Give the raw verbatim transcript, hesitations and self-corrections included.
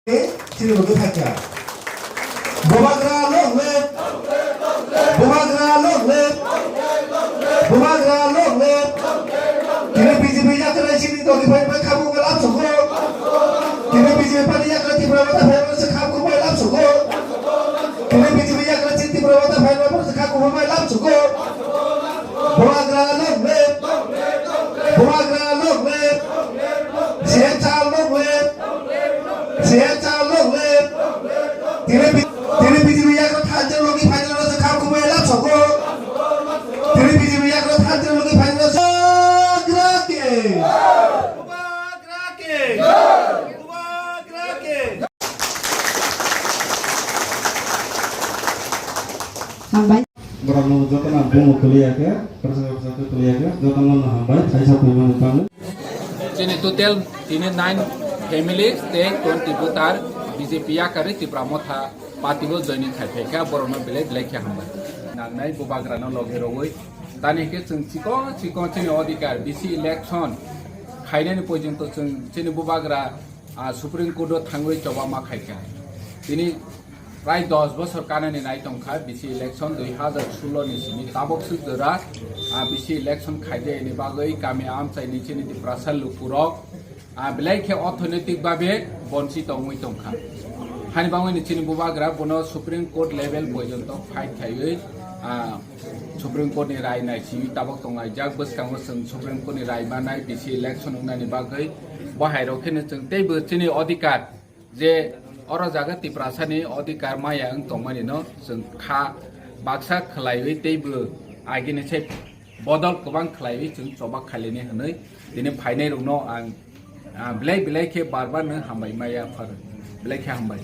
Chini logi phaikha. Bubagra long live! Bubagra long live! Bubagra long live! Tini B J P yakra chini logi phai phai khamu lam sugo. Tini B J P pani yakra Tipra Motha phai phai khamu lam sugo. Tini B J P yakra chini Tipra Motha phai phai khamu lam sugo. Bubagra long live! Bubagra long live! Siang chal long live! Siang chal long live! Tini bi-, tini B J P yakra thanjak logi phainai rasa kham khumui lam soko. Tini B J P yakra thanjak logi phainai rasa Bubagra ke. Bubagra ke. Bubagra ke. Hambai. Borokno jotono bumo kwlwi ya khe, kwrwsa kwrwsa khe kwlwi ya khe, jotono no hambai, thaisa phaimani bagwi. Chini total tini nine families tei twenty voter B J P yakarwi Tipra Motha party o joining khai phaikha, borokno belai belai khe hambai. Nangnai Bubagrano logi rogwi, tani khe chwng chikon chikon chini odhikar B C election khainani porjonto chwng chini Bubagra, ah, Supreme Court o thangwi choba ma khaikha. Tini Prai dos bosor kanani nai tongkha B C election dui hazar sullo ni simi tabok swk jora, ah, B C election khaijayani bagwi kami amchai ni chini Tiprasa lukurok, ah, belai khe orthonoitik babe bonchi tongwi tongkha. Hani bagwi ni chini Bubagra bono Supreme Court level porjonto fight khaiwi, ah, Supreme Court ni rai naisingwi tabok tonglaijak, bwskango chwng Supreme Court ni rai manai B C election wngnani bagwi bo hai rok kheno chwng teibo chini odhikar je oro jaga Tiprasani odhikar maya wng tongmani no chwng kha baksa khwlaiwi teibo agini se bodol kwbang khwlaiwi chwng choba khailini hwnwi tini phainai rokno ang, ah, belai belai khe bar bar no hambai maya phar belai khe hambai.